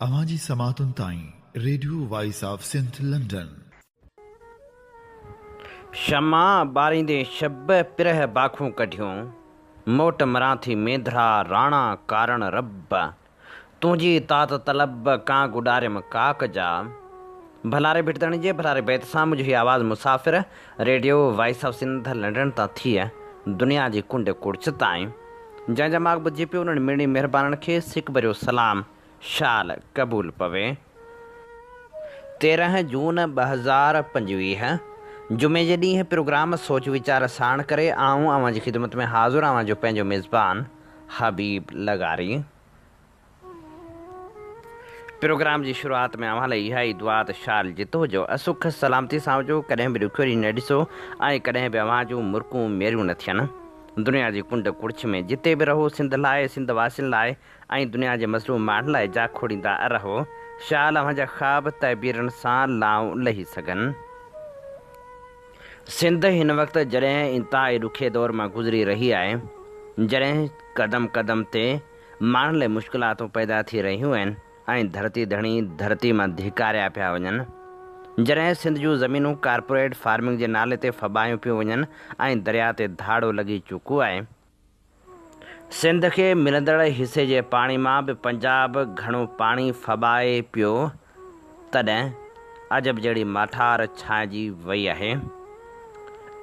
اوهان جي سماعتن تائين radio voice of Sindh London. شمع ٻاريندي شب پرهه باکون ڪڍيون، موٽ مران ٿي مينڌرا راڻا ڪارڻ رب، تنهنجي تات طلب ڪانگ اڏاريم ڪاڪ جا. ڀلاري ڀٽ ڌڻي جي ڀلاري بيت سان منهنجو هي آواز مسافر radio voice of Sindh London تان ٿي دنيا جي ڪنڊ ڪڙڇ تائين جنهن جا ماڳ ٻڌجي پيو انهن مڙني مهربانن کي سڪ ڀريو سلام شال قبول پوي. 13 جون 2025 جمعي جي ڏينهن پروگرام سوچ ويچار ساڻ ڪري آئون اوهان جي خدمت ۾ حاضر اوهان جو پنهنجو ميزبان حبيب لغاري. پروگرام جي شروعات ۾ اوهان لاء اها ئي دعا ته شال جت هجو سک سلامتي سان هجو ڪڏهن به ڏکيو ڏينهن نه ڏسو ۽ ڪڏهن به اوهان جون مرڪون ميريون نه ٿين دنيا جي ڪنڊ ڪڙڇ ۾ جتي به رهو سنڌ لاء سنڌ واسين لاء ۽ دنيا جي مظلوم ماڻهن لاء جاکوڙيندا رهو. شال اوهان جا خواب تعبيرن سان لائون لهي سگهن. سنڌ هن وقت جڏهن انتهائي ڏکي دور مان گذري رهي آهي، جڏهن قدم قدم تي ماڻهن لاء مشڪلاتون پيدا ٿي رهيون آهن ۽ ڌرتي ڌڻي ڌرتي مان ڌڪاريا پيا وڃن، جڏهن سنڌ جون زمينون ڪارپوريٽ فارمنگ جي نالي تي ڦٻايون پيون وڃن ۽ درياء تي ڌاڙو لڳي چڪو آهي، سنڌ کي ملندڙ حصي جي پاڻي مان به پنجاب گهڻو پاڻي ڦٻائي پيو تڏهن عجب جهڙي ماٺار ڇانئجي وئي آهي.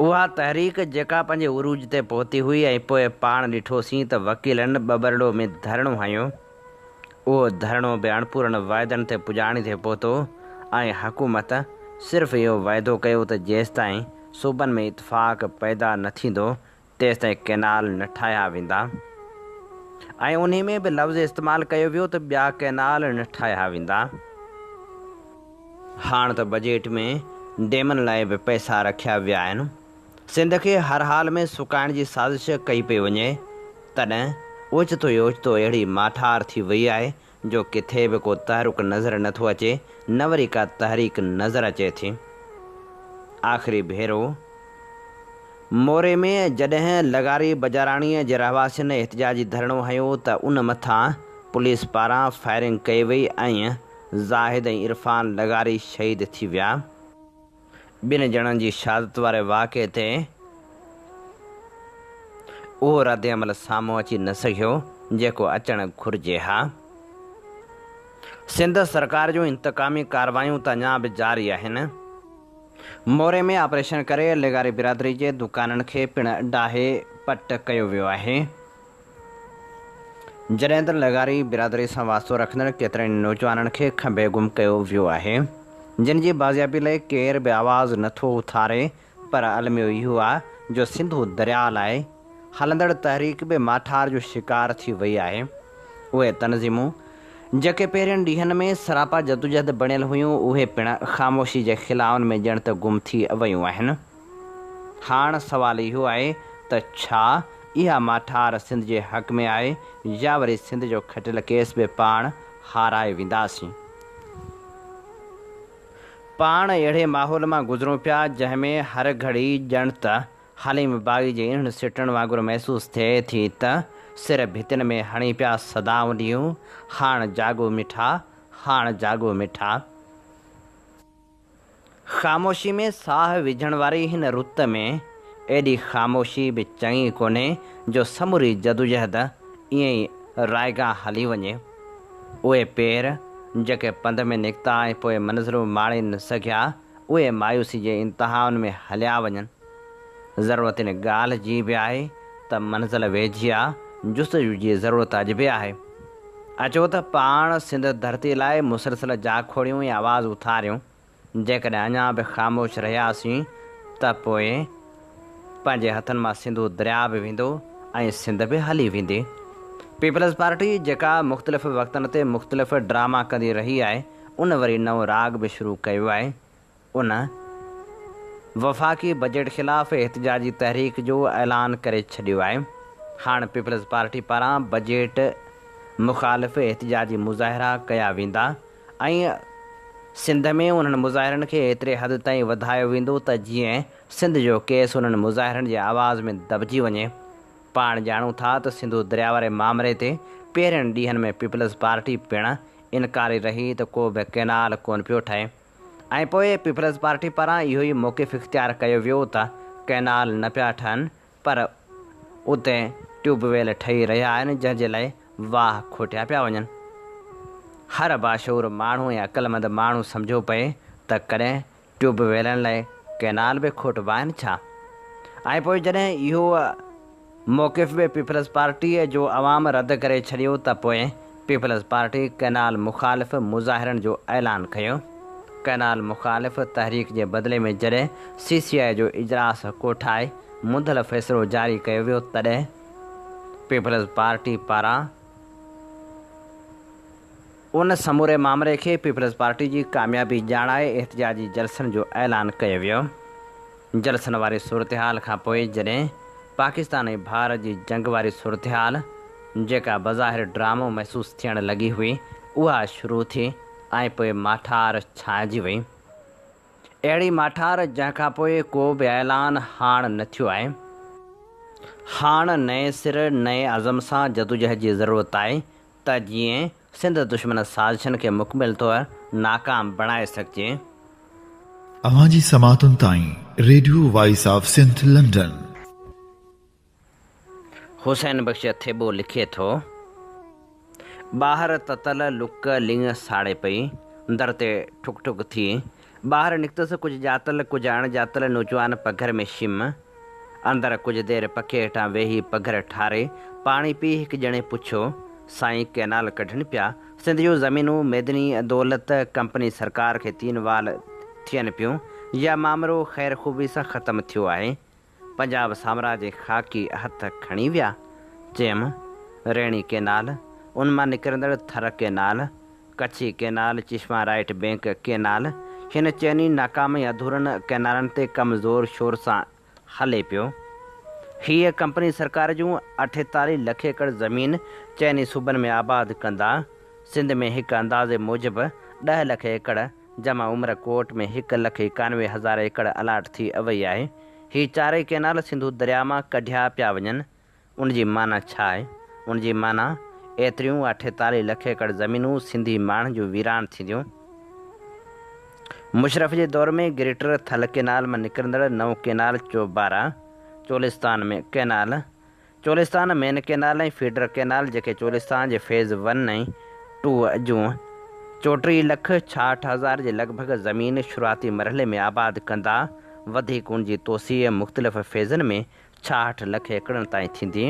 اها تحريڪ جيڪا پنهنجي عروج تي پهتي هئي ۽ پوء پاڻ ڏٺوسين ته وڪيلن ٻٻرڙو ۾ ڌرڻو هنيو. اهو ڌرڻو به اڻپورن واعدن تي پڄاڻي تي پهتو ۽ حڪومت صرف اهو واعدو ڪيو ته جيستائين صوبن ۾ اتفاق پيدا نه ٿيندو تيستائين ڪئنال نه ٺاهيا ويندا ۽ انهي ۾ به لفظ استعمال ڪيو ويو ته ٻيا ڪئنال نه ٺاهيا ويندا. هاڻ ته بجيٽ ۾ ڊيمن لاء به پئسا رکيا ويا آهن. سنڌ کي هر حال ۾ سڪائڻ جي سازش ڪئي پئي وڃي. تڏهن اوچتو ئي اوچتو اهڙي ماٺار ٿي وئي آهي جو ڪٿي به ڪو تحرڪ نظر نه ٿو اچي نه وري ڪا تحريڪ نظر اچي ٿي. آخري ڀيرو موري ۾ جڏهن لغاري بجاراڻيء جي رهواسين احتجاجي ڌرڻو هنيو ته ان مٿان پوليس پاران فائرنگ ڪئي وئي ۽ زاهد ۽ عرفان لغاري شهيد ٿي ويا. ٻن ڄڻن جي شهادت واري واقعي تي اهو ردعمل سامهون اچي نه سگهيو جيڪو اچڻ گهرجي ها. سنڌ سرڪار جون انتقامي ڪارروايون ته اڃا به جاري آهن. موري ۾ آپريشن ڪري لغاري برادري جي دڪانن کي پڻ ڊاهي پٽ ڪيو ويو آهي. جڏهن ته لغاري برادري سان واسطو رکندڙ ڪيترن ئي نوجوانن کي کنڀي گم ڪيو ويو آهي، جن جي بازيابي لاء ڪير به آواز نه ٿو اٿاري پر الميو اهو آهي جو سنڌو درياء لاء هلندڙ تحريڪ به ماٺار جو شڪار ٿي وئي آهي. اهي تنظيمون جيڪي پهرين ڏينهن ۾ سراپا جدوجهد بڻيل هيون اهي پڻ خاموشي جي خلائن ۾ ڄڻ ته گم ٿي ويون آهن. هاڻ سوال اهو آهي ته ڇا اها ماٺار سنڌ جي حق ۾ آهي يا وري سنڌ جو کٽيل ڪيس به پاڻ هارائي وينداسين. پاڻ اهڙي ماحول مان گذرون پيا جنهن ۾ هر گهڙي ڄڻ ته حليم باغي جي انهن سٽن وانگر محسوس ٿئي ٿي ته سر ڀتين ۾ هڻي پيا صدائون ڏيون، هاڻ جاڳو مٺا، هاڻ جاڳو مٺا. خاموشي ۾ ساهه وجهڻ واري هن رت ۾ ايڏي خاموشي به چڱي ڪونهي جو سموري جدوجهد ائين ئي رائگان هلي وڃي. اهي پير جيڪي پنڌ ۾ نڪتا ۽ پوء منزلون ماڻي نه سگهيا، اهي مايوسي جي انتهائن ۾ هليا وڃن. ضرورت ان ڳالهه جي به آهي ته منزل ويجهي آ، جستجو جي ضرورت اڄ به آهي. اچو ته پاڻ سنڌ ڌرتي لاء مسلسل جاکوڙيون ۽ آواز اٿاريون. جيڪڏهن اڃا به خاموش رهياسين ته پوء پنهنجي هٿن مان سنڌو درياء به ويندو ۽ سنڌ به هلي ويندي. پيپلز پارٽي جيڪا مختلف وقتن تي مختلف ڊراما ڪندي رهي آهي، ان وري نئون راڳ به شروع ڪيو آهي. ان وفاقي بجيٽ خلاف احتجاجي تحريڪ جو اعلان ڪري ڇڏيو آهي. هاڻ پيپلز پارٽي پاران بجيٽ مخالف احتجاجي مظاهرا ڪيا ويندا ۽ سنڌ ۾ انهن مظاهرن کي ايتري حد تائين وڌايو ويندو ته جيئن سنڌ جو ڪيس انهن مظاهرن جي آواز ۾ دٻجي وڃي. پاڻ ڄاڻون ٿا ته سنڌو درياء واري مامري تي پهرين ڏينهن ۾ پيپلز پارٽي پڻ انڪاري رهي ته ڪو به ڪئنال ڪونه پيو ٺهي ۽ پوء پيپلز پارٽي پاران اهو ئي موقف اختيار ڪيو ويو ته ڪئنال نه پيا ٺهن پر اتي ٽيوب ويل ٺهي رهيا آهن جنهن جي لاء واهه کوٽيا پيا وڃن. هر باشعور ماڻهو ۽ عقلمند ماڻهو سمجهيو پئي ته ڪڏهن ٽيوب ويلن لاء ڪئنال به کوٽبا آهن ڇا؟ ۽ پوء جڏهن اهو موقف به پيپلز پارٽيء جو عوام رد ڪري ڇڏيو ته پوء پيپلز پارٽي ڪئنال مخالف مظاهرن جو اعلان ڪيو. ڪئنال مخالف تحريڪ جي بدلي ۾ جڏهن سي سي آء جو اجلاس ڪوٺائي منڌل فيصلو جاري ڪيو ويو تڏهن پيپلز پارٽي پاران ان سموري مامري کي پيپلز پارٽي جي ڪاميابي ڄاڻائي احتجاجي جلسن جو اعلان ڪيو ويو. جلسن واري صورتحال کان پوء جڏهن پاڪستان ۽ ڀارت جي جنگ واري صورتحال جيڪا بظاهر ڊرامو محسوس ٿيڻ لڳي هئي اها شروع ٿي ۽ پوء ماٺار ڇانئجي وئي. اهڙي ماٺار جنهن کان پوء ڪو به اعلان هاڻ نه ٿيو آهي. هاڻ نئين سر نئين عزم سان جدوجهد جي ضرورت آهي ته جيئن سنڌ دشمن سازشن کي مڪمل طور ناڪام بڻائي سگهجي. اوهان جي سماعتن تائين radio voice of Sindh London. Hussain Bakhsh Thebo لکي ٿو. ٻاهر تتل لڪ لڱ ساڙي پئي. در تي ٺڪ ٺڪ ٿي. ٻاهر نڪتس ڪجهه ڄاتل ڪجهه اڻ ڄاتل نوجوان پگهر ۾ شم. اندر ڪجهه دير پکي هيٺان ويهي پگهر ٺاري پاڻي پي هڪ ڄڻي پڇيو، سائين ڪئنال ڪڍن پيا، سنڌ جون زمينون ميدني دولت ڪمپني سرڪار کي تين وال ٿين پيون يا مامرو خير خوبي سان ختم ٿيو آهي؟ پنجاب سامراج ۽ خاڪي هٿ کڻي ويا. چيم، ريڻي ڪئنال، ان مان نڪرندڙ Thar canal, Kachhi canal, Chashma right bank canal, هن چئني ناڪام ۽ اڌورن ڪئنالن تي ڪم زور شور سان هلي پيو. هيء ڪمپني سرڪار جون 48 لک ايڪڙ زمين چئني صوبن ۾ آباد ڪندا. سنڌ ۾ هڪ اندازي موجب ڏهه لک ايڪڙ، جمع عمر ڪوٽ ۾ هڪ لک 91 هزار ايڪڙ الاٽ ٿي وئي آهي. هي چارئي ڪئنال سنڌو درياء مان ڪڍيا پيا وڃن. ان جي معنيٰ ڇا آهي؟ ان جي معنيٰ ايتريون 48 لک ايڪڙ زمينون سنڌي ماڻهن جون ويران ٿينديون. مشرف جي دور ۾ گريٽر ٿل ڪئنال مان نڪرندڙ نئون canal Chobara, Cholistan ۾ canal, Cholistan main canal ۽ feeder canal جيڪي چولستان جي فيز ون ۽ ٽو جون 34 لک 66 هزار جي لڳ ڀڳ زمين شروعاتي مرحلي ۾ آباد ڪندا، وڌيڪ ان جي توسيع مختلف فيزن ۾ 66 لک ايڪڙن تائين ٿيندي.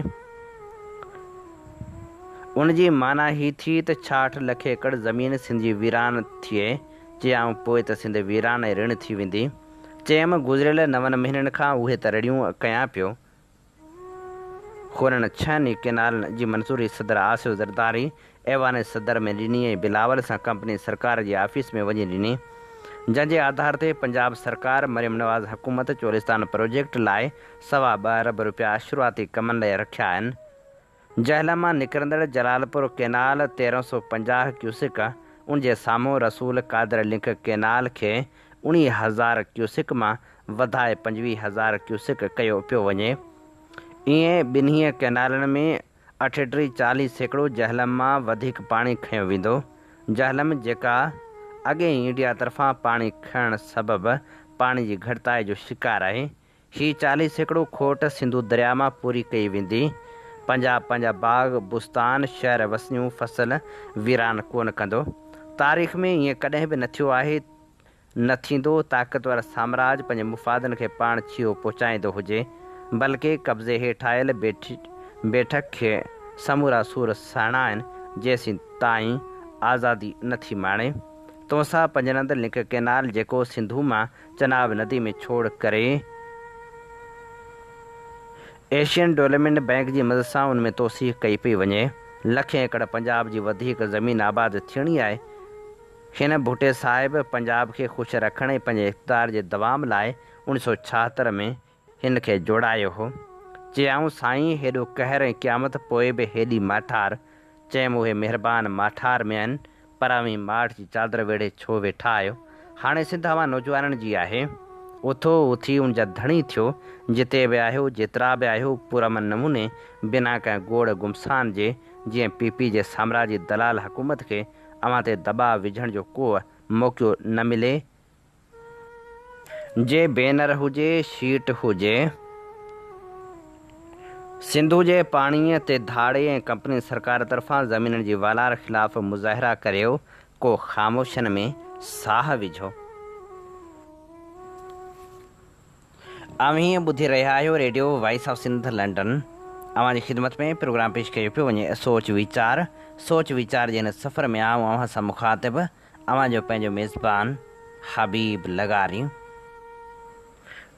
ان جي معنيٰ هي ٿي ته 66 لک ايڪڙ زمين سنڌ جي ويران ٿئي، چيائون پوء ته سنڌ ويران ۽ رڻ ٿي ويندي. چيم گذريل نون مهينن کان اهي ته رڙيون ڪيان پيو. هنن ڇهن ئي ڪئنالن جي منظوري صدر آصف زرداري ايوان صدر ۾ ڏني ۽ بلاول سان ڪمپني سرڪار جي آفيس ۾ وڃي ڏني، جنهن جي آڌار تي پنجاب سرڪار مريم نواز حڪومت چولستان پروجيڪٽ لاء سوا ٻه ارب رپيا شروعاتي ڪمن لاء رکيا آهن. جهلم مان نڪرندڙ جلالپور ڪئنال 1350 ڪيوسڪ ان جي سامهون رسول قادر لنڪ ڪئنال کي 19 هزار ڪيوسڪ مان وڌائي 25 هزار ڪيوسڪ ڪيو پيو وڃي. ائين ٻنهي ڪئنالن ۾ اٺٽيهه 40% جهلم مان وڌيڪ پاڻي کنيو ويندو. جهلم جيڪا اڳي ئي انڊيا طرفان پاڻي کڻڻ سبب پاڻي جي گهٽتائي جو شڪار آهي. هي 40% کوٽ سنڌو درياء مان پوري ڪئي ويندي. پنجاب پنهنجا باغ، بستان، شهر، وسنيون، فصل ويران ڪونه ڪندو. تاريخ ۾ ائين ڪڏهن به نه ٿيو آهي. نه ٿيندو، طاقتور سامراج پنهنجي مفادن کي پاڻ ڇيهو پهچائيندو هجي، بلڪه قبضي هيٺ آيل بيٺڪ کي سمورا سور سهڻا آهن، جيسين تائين آزادي نه ٿي ماڻي. تونسا پنجند لنڪ ڪئنال جيڪو سنڌو مان چناب ندي ۾ ڇوڙ ڪري، ايشين ڊولپمينٽ بئنڪ جي مدد سان ان ۾ توسيع ڪئي پئي وڃي. لکين ايڪڙ پنجاب جي وڌيڪ زمين آباد ٿيڻي آهي. هن ڀٽي صاحب پنجاب کي خوش رکڻ ۽ پنهنجي اقتدار جي دوام لاء 1976 ۾ هن کي جوڙايو هو. چيائون سائين هيڏو قهر ۽ قيامت پوء به هيڏي ماٺار. چيم اهي مهربان ماٺار ۾ آهن پر اوهين ماٺ جي چادر ويڙهي ڇو ويٺا آهيو. هاڻي سنڌ اوهان نوجوانن جي آهي. اٿو اٿي ان جا ڌڻي ٿيو. جتي به آهيو جيترا به آهيو پرامن نموني بنا ڪنهن گوڙ گمسان جي جيئن پي پي جي سامراجي دلال حڪومت کي اوهان تي دٻاء وجهڻ جو ڪو موقعو نه ملي. جي بينر هجي، شيٽ هجي. سنڌو جي پاڻيء تي ڌاڙي ۽ ڪمپني سرڪار طرفان زمينن جي والار خلاف مظاهرا ڪريو، ڪو خاموشين ۾ ساهه وجهو. اوهين ٻڌي رهيا آهيو radio voice of Sindh London. اوهان جي خدمت ۾ پروگرام پيش ڪيو پيو وڃي سوچ ويچار. سوچ ويچار جي هن سفر ۾ آئون اوهان سان مخاطب اوهان جو پنهنجو ميزبان حبيب لغاري.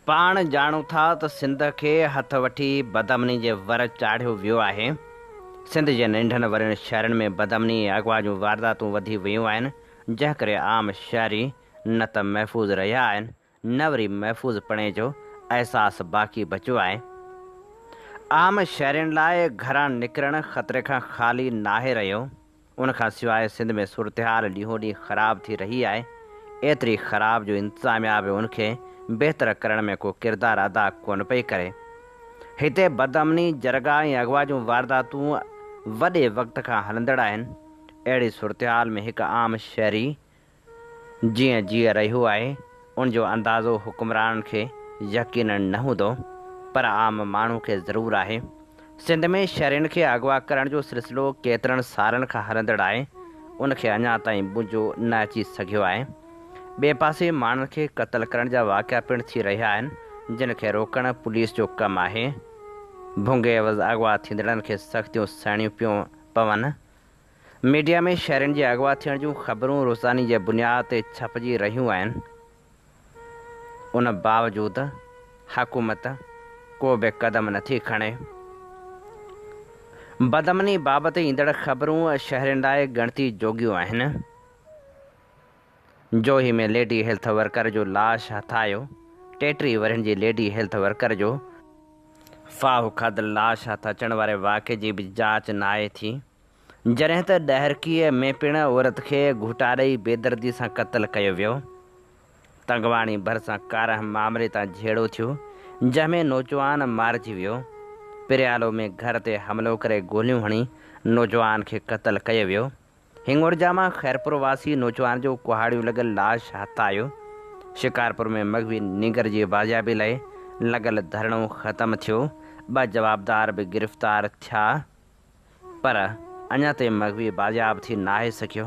پاڻ ڄاڻون ٿا ته سنڌ کي هٿ وٺي بدامني جي ور چاڙهيو ويو آهي. سنڌ جي ننڍن وڏن شهرن ۾ بدامني ۽ اغوا جون وارداتون وڌي ويون آهن، جنهن ڪري عام شهري نه ته محفوظ رهيا آهن نه وري محفوظ پڻي جو احساس باقي بچيو آهي. عام شهرين لاء گهران نڪرڻ خطري کان خالي ناهي رهيو. ان کان سواء سنڌ ۾ صورتحال ڏينهون ڏينهن خراب ٿي رهي آهي، ايتري خراب جو انتظاميا به ان کي بهتر ڪرڻ ۾ ڪو ڪردار ادا ڪونه پئي ڪري. هتي بدامني، جرڳا ۽ اغوا جون وارداتون وڏي وقت کان هلندڙ آهن. اهڙي صورتحال ۾ هڪ عام شهري جيئن جيء رهيو آهي، ان جو اندازو حڪمرانن کي يقينن نه هوندو، پر عام ماڻهو کي ضرور آهي. سنڌ ۾ شهرين کي اغوا ڪرڻ جو سلسلو ڪيترن سالن کان هلندڙ آهي، ان کي اڃا تائين ٻنجو نه اچي سگهيو آهي. ٻئي پاسي ماڻهن کي قتل ڪرڻ جا واقعا پڻ ٿي رهيا آهن، جن کي روڪڻ پوليس جو ڪم آهي. ڀونگي عيوض اغوا ٿيندڙن کي سختيون سهڻيون پيون پون. ميڊيا ۾ شهرين جي اغوا ٿيڻ جون خبرون روزاني جي بنياد تي ڇپجي رهيون آهن، ان باوجود حڪومت ڪو به قدم نٿي کڻي. بدامني بابت ايندڙ خبرون شهرين لاء ڳڻتي جوڳيون آهن. جوهي ۾ ليڊي هيلٿ ورڪر جو لاش هٿ آيو، 33 ورهين جي ليڊي هيلٿ ورڪر جو ڦاهو کاڌل لاش هٿ اچڻ واري واقعي جي به جاچ ناهي ٿي، جڏهن ته ڏهرڪيء ۾ پڻ عورت کي گهوٽا ڏئي بيدردي سان قتل ڪيو ويو. تنگواڻي ڀرسان ڪارنهن مامري تان جهيڙو ٿيو، جنهن ۾ نوجوان مارجي ويو. پريالو ۾ گهر تي حملو ڪري گوليون هڻي نوجوان کي قتل ڪيو ويو. هڱورجا مان خيرپور واسي نوجوان جو ڪهاڙيون لڳل لاش هٿ آيو. شڪارپور ۾ مغوي نينگر جي بازيابي لاء لڳل ڌرڻو ختم ٿيو، ٻه جوابدار به گرفتار ٿيا پر اڃا تائين مغوي بازياب ٿي ناهي سگهيو.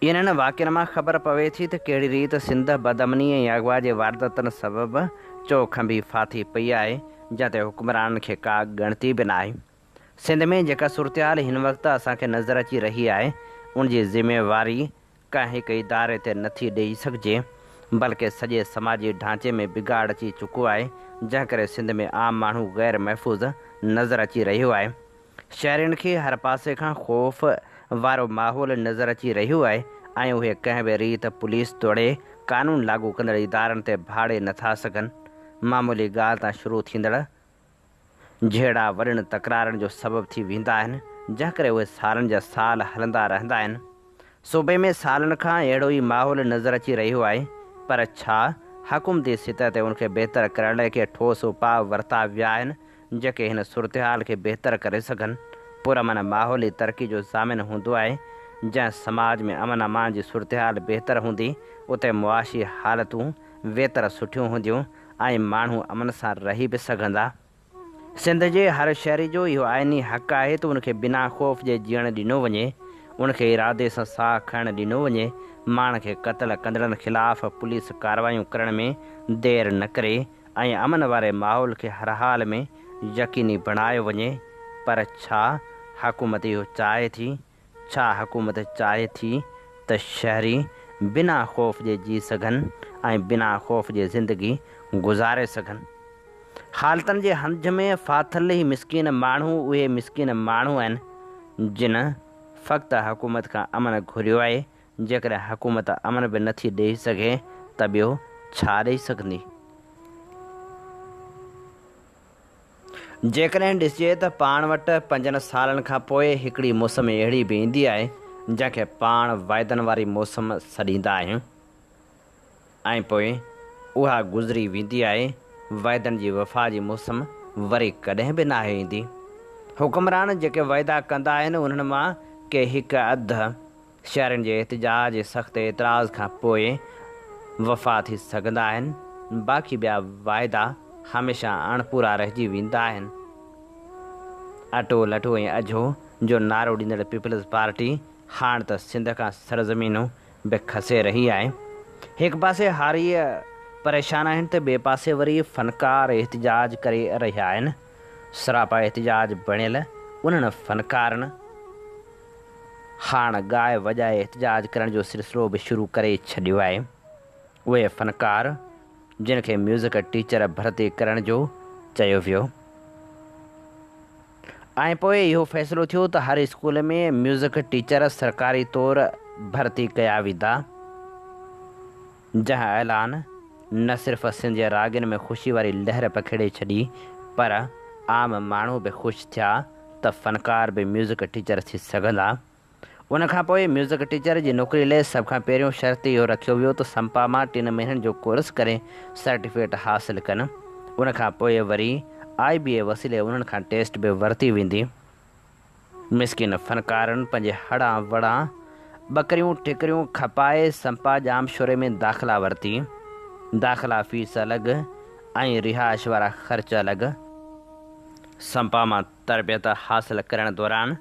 انهن واقعن مان خبر پوي ٿي ته ڪهڙي ريت سنڌ بدامني ۽ اغوا جي وارداتن سبب چؤکنڀي ڦاٿي پئي آهي، جنهن تي حڪمرانن کي ڪا ڳڻتي به ناهي. سنڌ ۾ جيڪا صورتحال هن وقت اسان کي نظر اچي رهي آهي، ان جي ذميواري ڪنهن هڪ اداري تي نه ٿي ڏئي سگهجي، بلڪه سڄي سماجي ڍانچي ۾ بگاڙ اچي چڪو آهي، جنهن ڪري سنڌ ۾ عام ماڻهو غير محفوظ نظر اچي رهيو آهي. شهرين کي هر پاسي کان خوف وارو ماحول نظر اچي رهيو آهي ۽ اهي ڪنهن به ريت پوليس توڙي قانون لاڳو ڪندڙ ادارن تي ڀاڙي نه ٿا سگهن. معمولي ڳالهه تان شروع ٿيندڙ جهيڙا وڏن تڪرارن جو سبب ٿي ويندا آهن، جنهن ڪري اهي سالن جا سال هلندا رهندا آهن. صوبي ۾ سالن کان اهڙو ئي ماحول نظر اچي رهيو آهي، پر ڇا حڪومتي سطح تي ان کي بهتر ڪرڻ لاء ڪي ٺوس اپاء ورتا ويا آهن، جيڪي هن صورتحال کي بهتر ڪري سگهن؟ پرامن ماحول ئي ترقي جو ضامن هوندو آهي، جنهن سماج ۾ امن امان جي صورتحال بهتر هوندي، اتي معاشي حالتون ويتر سٺيون هونديون ۽ ماڻهو امن سان رهي به سگهندا. سنڌ جي هر شهري جو اهو آئيني حق آهي ته ان کي بنا خوف جي جيئڻ ڏنو وڃي، ان کي ارادي سان ساهه کڻڻ ڏنو وڃي، ماڻهن کي قتل ڪندڙن خلاف پوليس ڪارروايون ڪرڻ ۾ دير نه ڪري ۽ امن واري ماحول کي هر حال ۾ يقيني بڻايو وڃي، پر ڇا حڪومت اهو چاهي ٿي؟ ڇا حڪومت چاهي ٿي ته شهري بنا خوف جي جي سگهن ۽ بنا خوف جي زندگي گذاري سگهن؟ حالتن جي هنج ۾ ڦاٿل هي مسڪين ماڻهو اهي مسڪين ماڻهو آهن جن فقط حڪومت کان امن گهريو آهي، جيڪڏهن حڪومت امن به نٿي ڏئي سگهي ته ٻيو ڇا ڏئي سگهندي؟ جيڪڏهن ڏسجي ته پاڻ وٽ پنجن سالن کان پوء هڪڙي موسم اهڙي به ايندي آهي، جنهن کي پاڻ واعدن واري موسم سڏيندا آهيون ۽ پوء اها گذري ويندي آهي، واعدن جي وفا جي موسم وري ڪڏهن به ناهي ايندي. حڪمران جيڪي واعدا ڪندا آهن، انهن مان ڪي هڪ اڌ. شهرين جي احتجاج ۽ سخت اعتراض کان پوء وفا ٿي سگهندا آهن، باقي ٻيا واعدا هميشه اڻپورا رهجي ويندا آهن. اٽو، لٽو ۽ اجهو جو نعرو ڏيندڙ پيپلز پارٽي هاڻ ته سنڌ کان سرزمينون به کسي رهي آهي. هڪ پاسي هاري پريشان آهن ته ٻئي پاسي وري فنڪار احتجاج ڪري رهيا آهن. سراپا احتجاج بڻيل انهن فنڪارن هاڻ ڳائي وڄائي احتجاج ڪرڻ جو سلسلو به شروع ڪري ڇڏيو آهي. اهي فنڪار جن کي ميوزڪ ٽيچر ڀرتي ڪرڻ جو چيو ويو ۽ پوء اهو فيصلو ٿيو ته هر اسڪول ۾ ميوزڪ ٽيچر سرڪاري طور ڀرتي ڪيا ويندا. جنهن اعلان نه صرف سنڌ جي راڳين ۾ خوشي واري لهر پکيڙي ڇڏي پر عام ماڻهو به خوش ٿيا ته فنڪار به ميوزڪ ٽيچر ٿي سگهندا. ان کان پوء ميوزڪ ٽيچر جي نوڪري لئه سڀ کان پهريون شرط اهو رکيو ويو ته سمپا مان ٽن مهينن جو ڪورس ڪري سرٽيفڪيٽ حاصل ڪن. ان کان پوء وري آء بي اي وسيلي انهن کان ٽيسٽ به ورتي ويندي. مسڪين فنڪارن پنهنجي هڙان وڙان ٻڪريون ٺڪريون کپائي سمپا ڄامشوري ۾ داخلا ورتي. داخلا فيس الڳ ۽ رهائش وارا خرچ الڳ. سمپا مان تربيت حاصل ڪرڻ دوران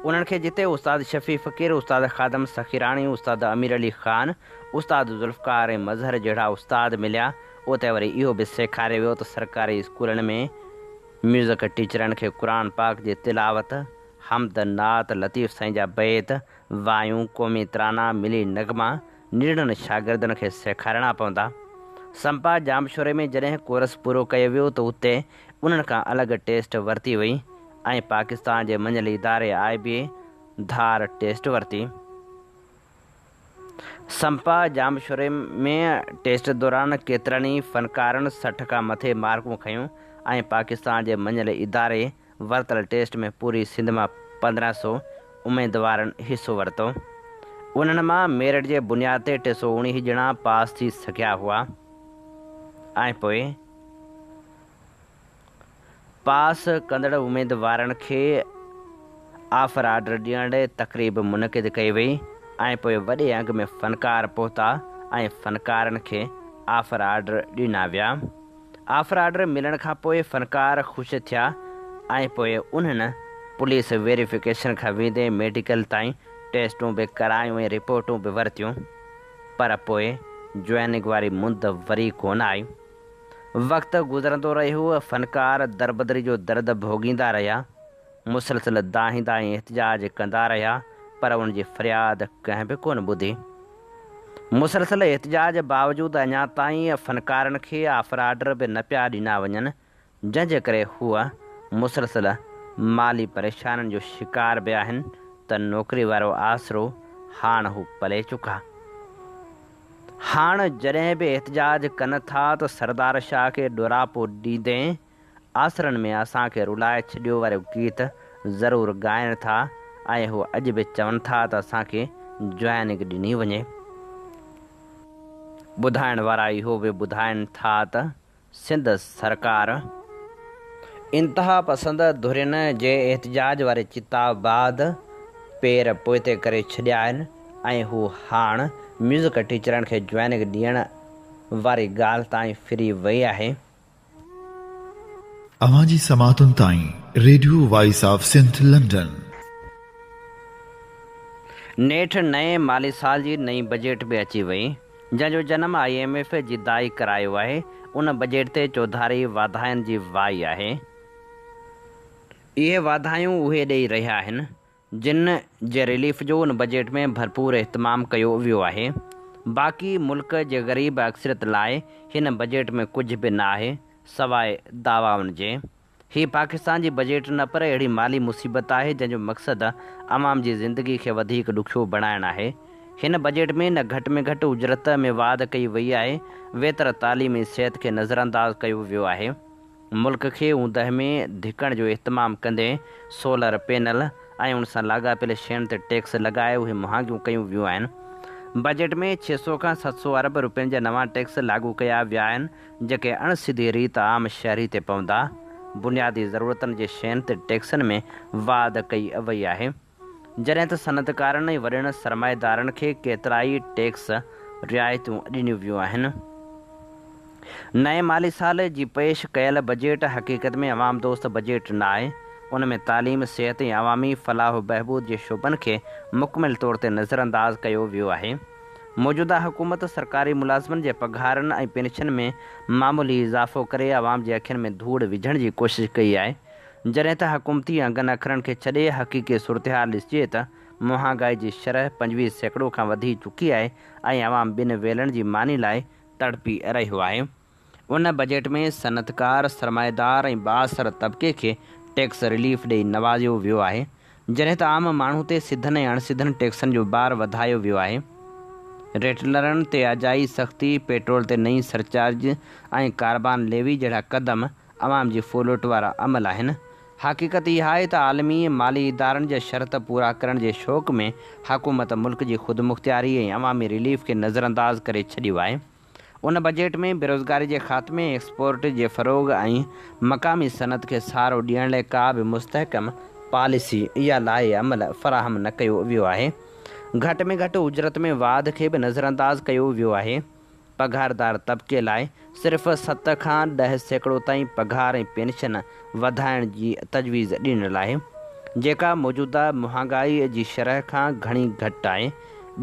انهن کي جتي استاد شفيع فقير، استاد خادم سخيراڻي، استاد امير علي خان، استاد ذوالفقار ۽ مظهر جهڙا استاد مليا اتي وري اهو به سيکاريو ويو ته سرڪاري اسڪولن ۾ ميوزڪ ٽيچرن کي قرآن پاڪ جي تلاوت، حمد، نعت، لطيف سائين جا بيت، وايون، قومي ترانا، ملي نغما ننڍڙن شاگردن کي سيکارڻا پوندا. سمپا ڄامشوري ۾ جڏهن ڪورس پورو ڪيو ويو ته اتي انهن کان الڳ ٽيسٽ ورتي وئي ۽ پاڪستان جي مڃيل اداري آء بي اي ڌار ٽيسٽ ورتي. سمپا ڄامشوري ۾ ٽيسٽ دوران ڪيترن ئي فنڪارن 60 کان مٿي مارڪون کنيون ۽ پاڪستان جي مڃيل اداري ورتل ٽيسٽ ۾ پوري سنڌ مان 15 سو اميدوارن حصو ورتو. انهن مان ميرٽ جي بنياد تي 319 ڄڻا پاس ٿي سگهيا هئا ۽ پوء پاس ڪندڙ اميدوارن کي آفر آرڊر ڏيڻ لاء تقريب منعقد ڪئي وئي ۽ پوء وڏي انگ ۾ فنڪار پهتا ۽ فنڪارن کي آفر آرڊر ڏنا ويا. آفر آرڊر ملڻ کان پوء فنڪار خوش ٿيا ۽ پوء انهن پوليس ويريفڪيشن کان ويندي ميڊيڪل تائين ٽيسٽون به ڪرايون ۽ رپورٽون به ورتيون پر پوء جوائننگ واري مند وري ڪونه آئي. وقت گذرندو رهيو، فنڪار دربدري جو درد ڀوڳيندا رهيا، مسلسل دانهيندا ۽ احتجاج ڪندا رهيا، پر انهن جي فرياد ڪنهن به ڪونه ٻڌي. مسلسل احتجاج باوجود اڃا تائين فنڪارن کي آفر آرڊر به نه پيا ڏنا وڃن، جنهن جي ڪري هو مسلسل مالي پريشانين جو شڪار به آهن ته نوڪري وارو آسرو هاڻ هو پلي چڪا. هاڻ جڏهن به احتجاج ڪن ٿا ته سردار شاهه کي ڏوراپو ڏيندي آسرن ۾ اسان کي رلائي ڇڏيو وارو گيت ضرور ڳائين ٿا ۽ هو اڄ به چون ٿا ته اسان کي جوائننگ ڏني وڃي. ٻڌائڻ وارا اهو به ٻڌائين ٿا ته سنڌ سرڪار انتهاپسند ڌرين جي احتجاج واري چتاء بعد پير پوئتي ڪري ڇڏيا آهن ۽ هو هاڻ ميوزڪ ٽيچرن کي جوائننگ ڏيڻ واري ڳالهه تائين ڦري وئي آهي. اوهان جي سماعتن تائين radio voice of Sindh London. نيٺ نئين مالي سال جي نئين بجيٽ به اچي وئي. جنهن جو جنم I M F جي دائي ڪرايو آهي، ان بجيٽ تي چوڌاري واڌاين جي وائي آهي. اهي واڌايون اهي ڏئي رهيا آهن، جن جي رليف جو ان بجيٽ ۾ ڀرپور اهتمام ڪيو ويو آهي. باقي ملڪ جي غريب اڪثريت لاء هن بجيٽ ۾ ڪجهه به نه آهي، سواء دعوائن جي. هي پاڪستان جي بجيٽ نه پر اهڙي مالي مصيبت آهي جنهن جو مقصد عوام جي زندگي کي وڌيڪ ڏکيو بڻائڻ آهي. هن بجيٽ ۾ نه گهٽ ۾ گهٽ اجرت ۾ واڌ ڪئي وئي آهي، ويتر تعليم ۽ صحت کي نظرانداز ڪيو ويو آهي. ملڪ کي اوندهه ۾ ڌڪڻ جو اهتمام ڪندي سولر پينل ۽ ان سان لاڳاپيل شين تي ٽيڪس لڳائي اهي مهانگيون ڪيون ويون آهن. بجيٽ ۾ 600 کان 700 ارب رپين جا نوان ٽيڪس لاڳو ڪيا ويا آهن جيڪي اڻ سڌي ريت عام شهري تي پوندا، بنيادي ضرورتن جي شين تي ٽيڪسن ۾ واڌ ڪئي وئي آهي. جڏهن ته صنعتڪارن ۽ وڏن سرمائيدارن کي ڪيترائي ٽيڪس رعايتون ڏنيون ويون آهن. نئين مالي سال جي پيش ڪيل بجيٽ حقيقت ۾ عوام دوست بجيٽ نه آهي، ان ۾ تعليم، صحت ۽ عوامي فلاح و بهبود جي شعبن کي مڪمل طور تي نظرانداز ڪيو ويو آهي. موجوده حڪومت سرڪاري ملازمن جي پگهارن ۽ پينشن ۾ معمولي اضافو ڪري عوام جي اکين ۾ ڌوڙ وجهڻ جي ڪوشش ڪئي آهي، جڏهن ته حڪومتي انگن اکرن کي ڇڏي حقيقي صورتحال ڏسجي ته مهانگائي جي شرح 25% کان وڌي چڪي آهي ۽ عوام ٻن ويلن جي ماني لاء تڙپي رهيو آهي. ان بجيٽ ۾ صنعتڪار، سرمائيدار ۽ بااثر طبقي کي ٽيڪس رليف ڏئي نوازيو ويو آهي، جڏهن ته عام ماڻهو تي سڌن ۽ اڻسڌن ٽيڪسن جو بار وڌايو ويو آهي. ريٽلرن تي اجائي سختي، پيٽرول تي نئين سرچارج ۽ ڪاربان ليوي جهڙا قدم عوام جي ڦولوٽ وارا عمل آهن. حقيقت اها آهي ته عالمي مالي ادارن جا شرط پورا ڪرڻ جي شوق ۾ حڪومت ملڪ جي خودمختياري ۽ عوامي رليف کي نظرانداز ڪري ڇڏيو آهي. ان بجيٽ ۾ بيروزگاري جي خاتمي، ايڪسپورٽ جي فروغ ۽ مقامي صنعت کي سهارو ڏيڻ لاء ڪا به مستحڪم پاليسي يا لائحه عمل فراهم نه ڪيو ويو آهي. گهٽ ۾ گهٽ اجرت ۾ واڌ کي به نظرانداز ڪيو ويو آهي. پگهاردار طبقي لاء صرف 7 کان 10% تائين پگهار ۽ پينشن وڌائڻ جي تجويز ڏنل آهي، جيڪا موجوده مهانگائي جي شرح کان گهڻي گهٽ آهي.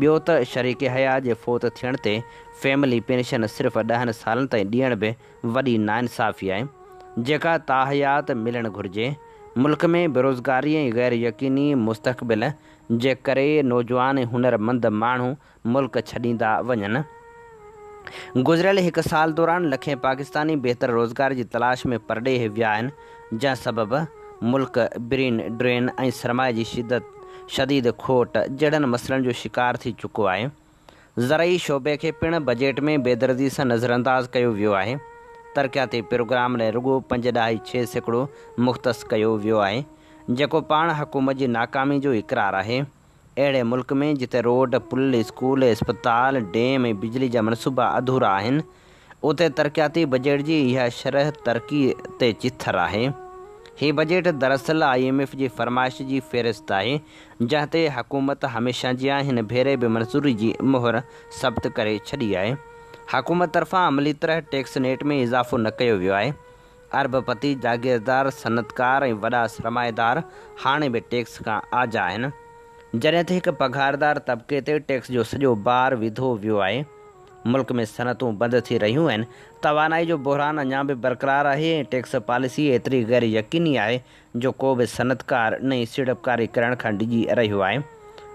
ٻيو ته شريڪ حيات جي فوت ٿيڻ تي فيملي پينشن صرف ڏهن سالن تائين ڏيڻ به وڏي ناانصافي آهي، جيڪا تاحيات ملڻ گهرجي. ملڪ ۾ بيروزگاري ۽ غير يقيني مستقبل جي ڪري نوجوان ۽ هنرمند ماڻهو ملڪ ڇڏيندا وڃن. گذريل هڪ سال دوران لکين پاڪستاني بهتر روزگار جي تلاش ۾ پرڏيهه ويا آهن، جنهن سبب ملڪ برين ڊرين ۽ سرمائي جي شدت شديد کوٽ جهڙن مسئلن جو شڪار ٿي چڪو آهي. زرعي شعبي کي پڻ بجيٽ ۾ بيدردي سان نظرانداز ڪيو ويو آهي. ترقياتي پروگرام لاء رڳو پنج ڏهائي ڇهه سيڪڙو مختص ڪيو ويو آهي، جيڪو پاڻ حڪومت جي ناڪامي جو اقرار آهي. اهڙي ملڪ ۾ جتي روڊ، پل، اسڪول، اسپتال، ڊيم ۽ بجلي جا منصوبا اڌورا آهن، اتي ترقياتي بجيٽ جي اها شرح ترقي تي چٿر آهي. هي بجيٽ دراصل I M F جي فرمائش جي فهرست آهي، جنهن تي حڪومت هميشه جيان هن ڀيري به منظوري جي مهر ثبت ڪري ڇڏي آهي. حڪومت طرفان عملي طرح ٽيڪس نيٽ ۾ اضافو نه ڪيو ويو آهي. ارب پتي، جاگيردار، صنعتڪار ۽ وڏا سرمائيدار هاڻي به ٽيڪس کان آجا آهن. جڏهن ته هڪ پگهاردار طبقي تي ٽيڪس جو سڄو بار وڌو ويو آهي. ملڪ ۾ صنعتون بند ٿي رهيون آهن، توانائي جو بحران اڃا به برقرار آهي ۽ ٽيڪس پاليسي ايتري غير يقيني آهي جو ڪو به صنعتڪار نئين سيڙپڪاري ڪرڻ کان ڊڄي رهيو آهي.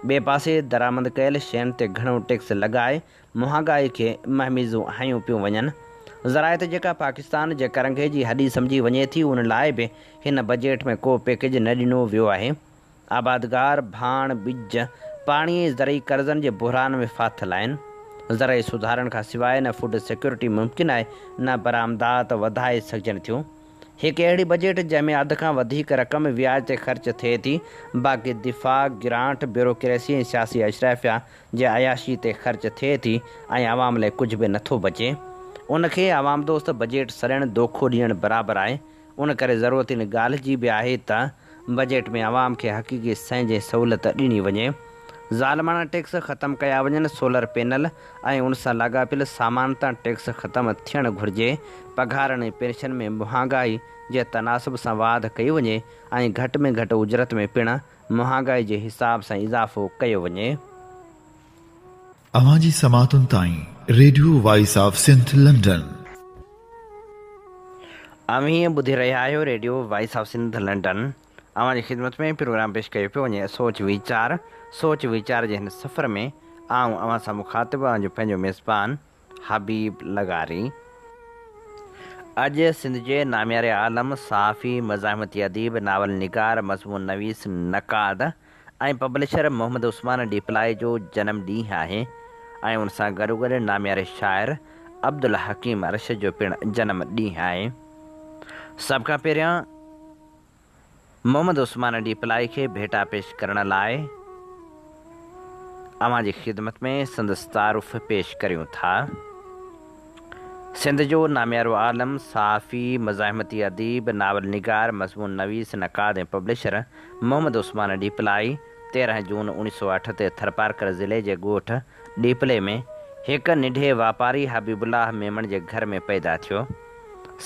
ٻئي پاسي درآمد ڪيل شين تي گهڻو ٽيڪس لڳائي مهانگائي کي مهميزون هنيون پيون وڃن. زراعت جيڪا پاڪستان جي ڪرنگهي جي هڏي سمجهي وڃي ٿي ان لاء به هن بجيٽ ۾ ڪو پيڪيج نه ڏنو ويو آهي. آبادگار ڀاڻ، ٻج، پاڻي ۽ زرعي قرضن جي بحران ۾ ڦاٿل آهن. زرعي سڌارن کان سواء نه فوڊ سيڪيورٽي ممڪن آهي نه برآمدات وڌائي سگهجن ٿيون. هڪ اهڙي بجيٽ جنهن ۾ اڌ کان وڌيڪ رقم وياج تي خرچ ٿئي ٿي، باقي دفاع، گرانٽ، بيوروڪريسي ۽ سياسي اشرافيا جي عياشي تي خرچ ٿئي ٿي ۽ عوام لاء ڪجهه به نٿو بچي. ان کي عوام دوست بجيٽ سڏڻ دوکو ڏيڻ برابر آهي. ان ڪري ضرورت ان ڳالهه جي به آهي ته بجيٽ ۾ عوام کي حقيقي سهنج ۽ سهولت ڏني وڃي. ظالماڻا ٽيڪس ختم ڪيا وڃن، سولر پينل ۽ ان سان لاڳاپيل سامان تان ٽيڪس ختم ٿيڻ گهرجي، پگهارن ۽ پينشن ۾ مهانگائي جي تناسب سان واڌ ڪئي وڃي ۽ گهٽ ۾ گهٽ اجرت ۾ پڻ مهانگائي جي حساب سان اضافو ڪيو وڃي. اوهان جي سماعتن تائين radio voice of Sindh London. اوهين ٻڌي رهيا آهيو radio voice of Sindh London. اوهان جي خدمت ۾ پروگرام پيش ڪيو پيو وڃي سوچ ويچار. سوچ ويچار جي هن سفر ۾ آئون اوهان سان مخاطب اوهان جو پنهنجو ميزبان حبيب لغاري. اڄ سنڌ جي نامياري عالم، صحافي، مزاحمتي اديب، ناول نگار، مضمون نويس، نقاد ۽ پبلشر محمد عثمان ڏيپلائي جو جنم ڏينهن آهي ۽ ان سان گڏوگڏ نامياري شاعر عبدالحڪيم ارشد جو پڻ جنم ڏينهن آهي. سڀ کان پهريان محمد عثمان ڏيپلائي کي ڀيٽا پيش ڪرڻ لاء اوهان جي خدمت ۾ سندس تعارف پيش ڪريون ٿا. سنڌ جو ناميارو عالم، صحافي، مزاحمتي اديب، ناول نگار، مضمون نويس، نقاد ۽ پبلشر محمد عثمان ڏيپلائي 13 جون 1908 تي ٿرپارڪر ضلعي جي ڳوٺ ڏيپلي ۾ هڪ ننڍي واپاري حبيب الله ميمڻ جي گهر ۾ پيدا ٿيو.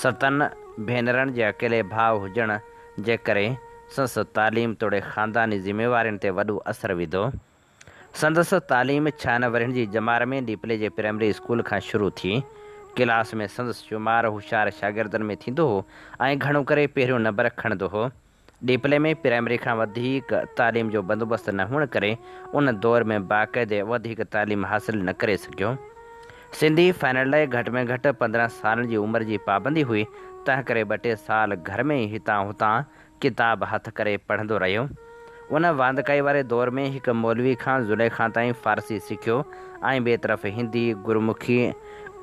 ستن ڀينرن جي اڪيلي ڀاء هجڻ جي ڪري سندس تعليم توڙي خانداني ذميوارين تي وڏو اثر وڌو. سندس تعليم ڇهن ورهين جي ڄمار ۾ ڏيپلي جي پرائمري اسڪول کان شروع ٿي. ڪلاس ۾ سندس شمار هوشيار شاگردن ۾ ٿيندو هو ۽ گهڻو ڪري پهريون نمبر کڻندو هو. ڏيپلي ۾ پرائمري کان وڌيڪ تعليم جو بندوبست نه هئڻ ڪري ان دور ۾ باقاعدي وڌيڪ تعليم حاصل نه ڪري سگهيو. سنڌي فائنل لاء گهٽ ۾ گهٽ 15 سالن جي عمر جي پابندي هئي، تنهنڪري ٻه ٽي سال گهر ۾ ئي هتان هتان ڪتاب هٿ ڪري پڙهندو رهيو. ان واندڪائي واري دور ۾ هڪ مولوي کان زليخا تائين فارسي سکيو ۽ ٻئي طرف هندي، گرمکي،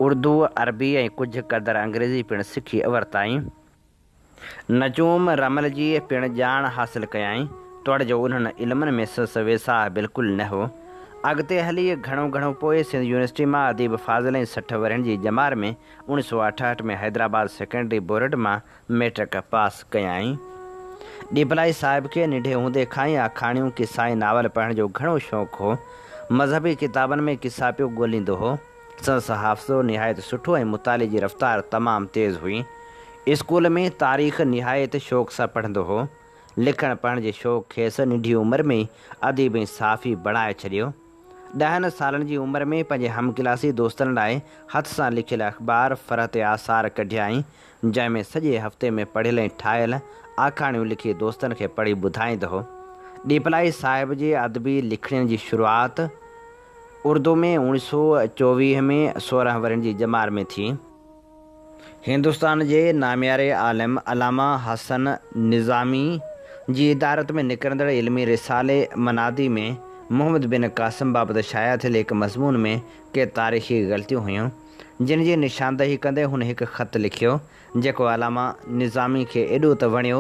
اردو، عربي ۽ ڪجهه قدر انگريزي پڻ سکي ورتائين. نجوم رمل جي پڻ ڄاڻ حاصل ڪيائين، توڙي جو انهن علمن ۾ سندس ويساهه بلڪل نه هو. اڳتي هلي گهڻو گهڻو پوء سنڌ يونيورسٽي مان اديب فاضل ۽ 60 ورهين جي ڄمار ۾ 1968 ۾ حيدرآباد سيڪنڊري بورڊ مان مئٽرڪ پاس ڪيائين. ڏيپلائي صاحب کي ننڍي هوندي کان ئي آکاڻيون، قصا ۽ ناول پڙهڻ جو گهڻو شوق هو. مذهبي ڪتابن ۾ قصا پيو ڳوليندو هو. سندس حافظو نهايت سٺو ۽ مطالعي جي رفتار تمام تيز هئي. اسڪول ۾ تاريخ نهايت شوق سان پڙهندو هو. لکڻ پڙهڻ جي شوق کيس ننڍي عمر ۾ ئي اديب ۽ صحافي بڻائي ڇڏيو. ڏهن سالن جي عمر ۾ پنهنجي هم ڪلاسي دوستن لاء هٿ سان لکيل اخبار فرحت آثار ڪڍيائين، جنهن ۾ سڄي هفتي ۾ پڙهيل ۽ ٺاهيل آکاڻيون لکي دوستن کي پڙهي ٻڌائيندو هو. ڏيپلائي صاحب جي ادبي لکڻين جي شروعات اردو ۾ 1924 ۾ 16 ورهين جي ڄمار ۾ ٿي. هندستان جي نامياري عالم علامه حسن نظامي جي ادارت ۾ نڪرندڙ علمي رسالي منادي ۾ محمد بن قاسم بابت شايع ٿيل هڪ مضمون ۾ ڪي تاريخي غلطيون هيون، جن جي نشاندهي ڪندي هن هڪ خط لکيو، جيڪو علامه نظامي کي ايڏو ته وڻيو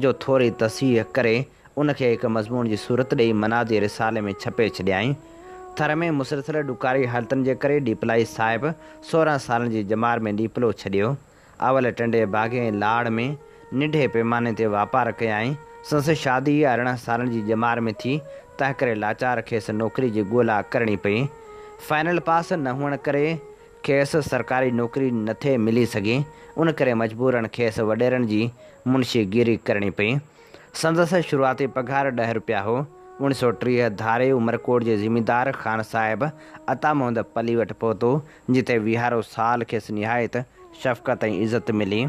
جو ٿوري تصحيح ڪري ان کي هڪ مضمون جي صورت ڏيئي منادي رسالي ۾ ڇپي ڇڏيائين. ٿر ۾ مسلسل ڏڪاري حالتن جي ڪري ڏيپلائي صاحب 16 سالن جي ڄمار ۾ ڏيپلو ڇڏيو. اول ٽنڊي باگي ۽ لاڙ ۾ ننڍي پيماني تي واپار ڪيائين. سندس شادي 18 سالن جي ڄمار ۾ ٿي، تنهنڪري لاچار کيس نوڪري جي ڳولا ڪرڻي پئي. فائنل پاس نه هئڻ ڪري کيس سرڪاري نوڪري نه ٿي ملي سگهي، ان ڪري مجبورن کيس وڏيرن جي منشي گيري ڪرڻي پئي. سندس شروعاتي پگهار ڏهه روپيا هو. 1930 ڌاري عمرڪوٽ جي زميندار خان صاحب عطا محمد پلي وٽ پهتو، جتي ويهارو سال کيس نهايت شفقت ۽ عزت ملي.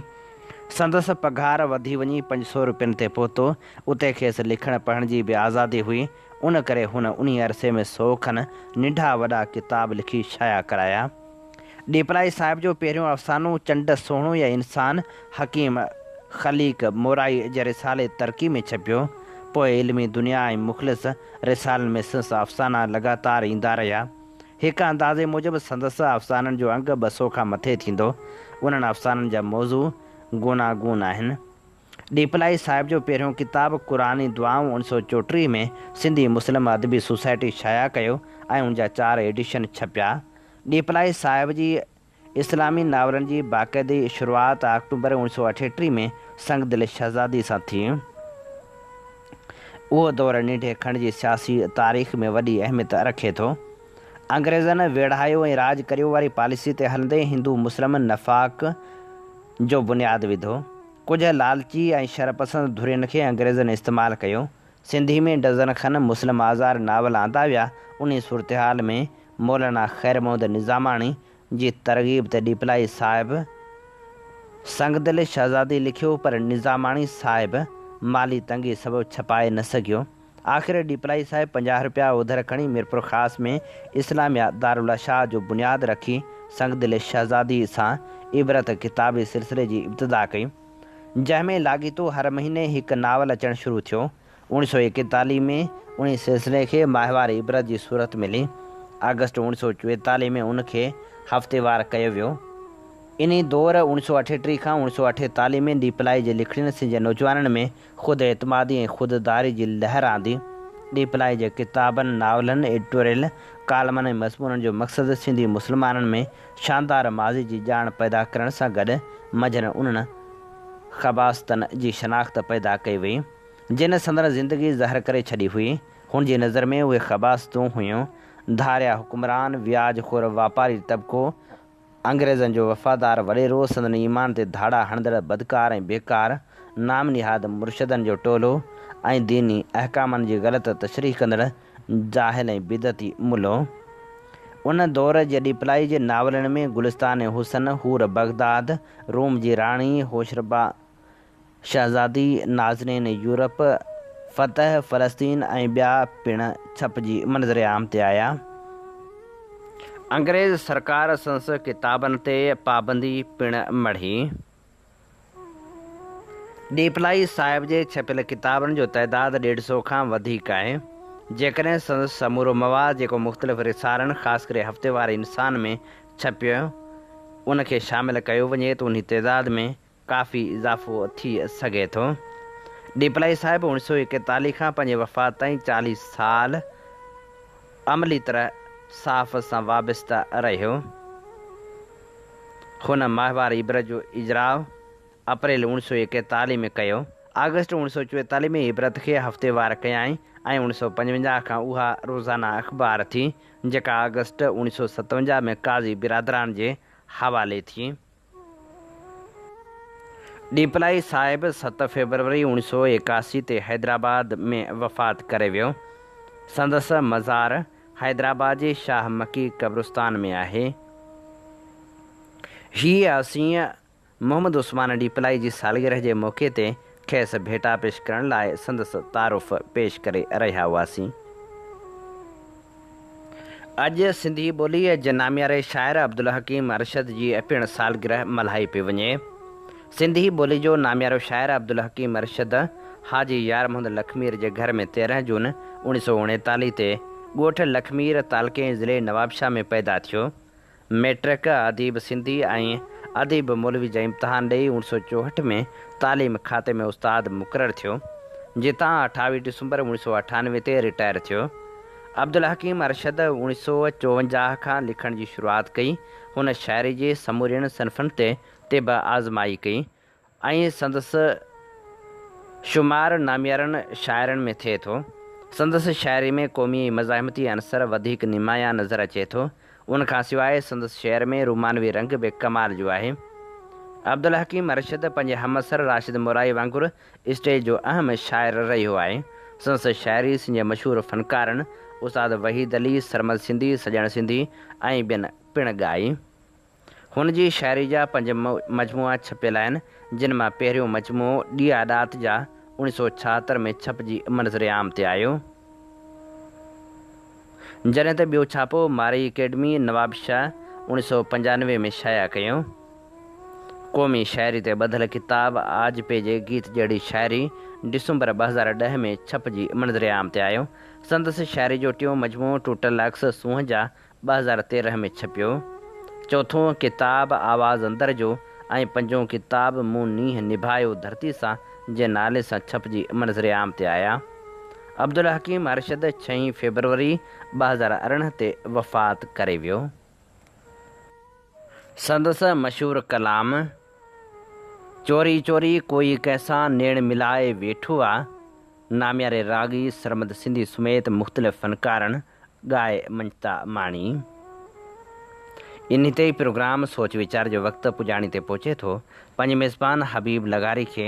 سندس پگهار وڌي وڃي 500 روپين تي پهتو. اتي کيس لکڻ پڙهڻ جي به آزادي هئي، ان ڪري هن انهي عرصي ۾ سئو کن ننڍا وڏا ڪتاب لکي شايع ڪرايا. ڏيپلائي صاحب جو پهريون افسانو چنڊ سهڻو يا انسان حڪيم خليق مورائي جي رسالي ترقي ۾ ڇپيو. پوء علمي دنيا ۽ مخلص رسالن ۾ سندس افسانا لڳاتار ايندا رهيا. هڪ اندازي موجب سندس افسانن جو انگ 200 کان مٿي ٿيندو. انهن افسانن جا موضوع گوناگون آهن. ڏيپلائي صاحب جو پهريون ڪتاب قرآني دعائون 1934 ۾ سنڌي مسلم ادبي سوسائٽي شايع ڪيو ۽ ان جا چار ايڊيشن ڇپيا. ڏيپلائي صاحب جي اسلامي ناولن جي باقاعدي شروعات آڪٽوبر 1938 ۾ سنگدل شهزادي سان ٿي. اهو دور ننڍي کنڊ جي سياسي تاريخ ۾ وڏي اهميت رکي ٿو. انگريزن ويڙهايو ۽ راڄ ڪريو واري پاليسي تي هلندي هندو مسلم نفاق جو بنياد وڌو. ڪجهه لالچي ۽ شرپسند ڌرين کي انگريزن استعمال ڪيو. سنڌي ۾ ڊزن کن مسلم آزار ناول آندا ويا. انهي صورتحال ۾ مولانا خير محمد نظاماڻي جي ترغيب تي ڏيپلائي صاحب سنگدل شهزادي لکيو پر نظاماڻي صاحب مالي تنگي سبب ڇپائي نه سگهيو. آخر ڏيپلائي صاحب 50 رپيا اوڌر کڻي ميرپورخاص ۾ اسلاميه دارالاشاعت جو بنياد رکي سنگدل شهزادي سان عبرت ڪتابي سلسلي جي ابتدا ڪئي، جنهن ۾ لاڳيتو هر مهيني هڪ ناول اچڻ شروع ٿيو. 1941 ۾ انهي سلسلي کي ماهوار عبرت جي صورت ملي. آگسٽ 1944 ۾ ان کي هفتيوار ڪيو ويو. انهي دور 1938 کان 1948 ۾ ڏيپلائي جي لکڻين سنڌ جي نوجوانن ۾ خود اعتمادي ۽ خود داري جي لهر آندي. ڏيپلائي جي ڪتابن، ناولن، ايڊيٽوريل، ڪالمن ۽ مضمونن جو مقصد سنڌي مسلمانن ۾ شاندار ماضي جي ڄاڻ پيدا ڪرڻ سان گڏ منجهن انهن خباثتن جي شناخت پيدا ڪئي وئي، جن سندن زندگي زهر ڪري ڇڏي هئي. هن جي نظر ۾ اهي خباثتون هيون. ڌاريا حڪمران، وياج خور واپاري طبقو، انگريزن جو وفادار وڏيرو، سندن ايمان تي ڌاڙا هڻندڙ بدڪار ۽ بيڪار، نام نهاد مرشدن جو ٽولو ۽ ديني احڪامن جي غلط تشريح ڪندڙ جاهل ۽ بدعتي ملو. ان دور جي ڏيپلائي جي ناولن ۾ گلستان حسن، حور بغداد، روم جي راڻي، هوشربا شهزادي، نازنين يورپ، فتح فلسطين ۽ ٻيا پڻ ڇپجي منظر عام تي آيا. انگريز سرڪار سندس ڪتابن تي پابندي پڻ مڙهي. ڏيپلائي صاحب جي ڇپيل ڪتابن جو تعداد ڏيڍ سئو کان وڌيڪ آهي. جيڪڏهن سندس سمورو مواد جيڪو مختلف رسالن خاص ڪري هفتيوار انسان ۾ ڇپيو ان کي شامل ڪيو وڃي ته انهي تعداد ۾ ڪافي اضافو ٿي سگهي ٿو. ڏيپلائي صاحب اوڻيھ سئو ايڪيتاليھ کان پنهنجي وفات تائين چاليھ سال عملي طرح صحافت سان وابسته رهيو. هن ماهوار عبرت جو اجراء اپريل اوڻيھ سئو ايڪيتاليھ ۾ ڪيو. آگسٽ اوڻيھ سئو چويتاليھ ۾ عبرت کي هفتيوار ڪيائين ۽ اوڻيھ سئو پنجونجاھ کان اها روزانه اخبار ٿي، جيڪا آگسٽ اوڻيھ سئو ستونجاھ ۾ قاضي برادران جي حوالي ٿي. ڏيپلائي صاحب ست فيبروري اوڻيھ سئو ايڪاسي تي حيدرآباد ۾ وفات ڪري ويو. سندس مزار حيدرآباد جي شاهه مڪي قبرستان ۾ آهي. هي اسين محمد عثمان ڏيپلائي جي سالگرهه جي موقعي تي کيس ڀيٽا پيش ڪرڻ لاء سندس تعارف پيش ڪري رهيا هئاسين. اڄ سنڌي ٻوليء جي نامياري شاعر عبدالحڪيم ارشد جي پڻ سالگرهه ملهائي پئي وڃي. سنڌي ٻولي جو ناميارو شاعر عبدالحڪيم ارشد حاجي يار محمد لکمير جي گهر ۾ 13 جون اوڻيھ سئو اوڻيتاليھ تي ڳوٺ لکمير تعلقي ۽ ضلعي نوابشاهه ۾ پيدا ٿيو. مئٽرڪ، اديب سنڌي ۽ اديب مولوي جا امتحان ڏئي اوڻيھ سئو چوهٺ ۾ تعليم کاتي ۾ استاد مقرر ٿيو، جتان اٺاويهه ڊسمبر اوڻيھ سئو اٺانوي تي رٽائر ٿيو. عبدالحڪيم ارشد اوڻيھ سئو چوونجاهه کان لکڻ جي شروعات ڪئي. هن شاعري جي سمورين صنفن تي طبع آزمائي ڪئي ۽ سندس شمار ناميارن شاعرن ۾ ٿئي ٿو. سندس شاعري ۾ قومي ۽ مزاحمتي عنصر وڌيڪ نمايان نظر اچي ٿو. ان کان سواء سندس شعر ۾ رومانوي رنگ به ڪمال جو آهي. عبدالحڪيم ارشد پنهنجي همعصر راشد مورائي وانگر اسٽيج جو اهم شاعر رهيو آهي. سندس شاعري سنڌ جي مشهور فنڪارن استاد وحيد علي، سرمد سنڌي، سڄڻ سنڌي ۽ ٻين پڻ ڳائي. هن جي شاعري جا پنج مجموعا ڇپيل آهن، جن مان پهريون مجموعو ڏيئا ڏات جا اوڻيھ سئو ڇاهتر ۾ ڇپجي منظر عام تي آيو. جڏهن ته ٻيو ڇاپو مارئي اڪيڊمي نوابشاهه اوڻيھ سئو پنجانوي ۾ شايع ڪيو. قومي شاعري تي ٻڌل ڪتاب آجپي جي گيت جهڙي شاعري ڊسمبر 2010 ۾ ڇپجي منظر عام تي آيو. سندس شاعري جو ٽيون مجموعو ٽوٽل عڪس سونهن جا 2013 ۾ ڇپيو. چوٿون ڪتاب آواز اندر جو ۽ پنجون ڪتاب مون نينهن نڀايو ڌرتي سان جي نالي سان ڇپجي منظر عام تي آيا. عبدالحڪيم ارشد ڇهين فيبروري 2018 تي وفات ڪري ويو. سندس مشهور ڪلام، چوري چوري ڪوئي ڪنهن سان نيڻ ملائي ويٺو آ، نامياري راڳي سرمد سنڌي سميت مختلف فنڪارن ڳائي مڃتا ماڻي. انهي تي ئي پروگرام سوچ ويچار جو وقت پڄاڻي تي پهچي ٿو. پنهنجي ميزبان حبيب لغاري کي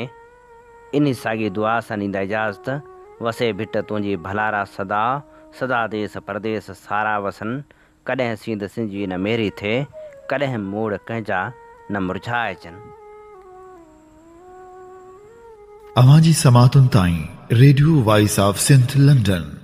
انهي ساڳي دعا سان ڏيندا اجازت، وسي ڀٽ تنهنجي ڀلارا سدا، سدا ديس پرديس سارا وسن، ڪڏهن سينڌ سنجي نه ميري ٿئي، ڪڏهن موڙ ڪنهن جا نه مرجهائجن. اوهان جي سماعتن تائين radio voice of Sindh London.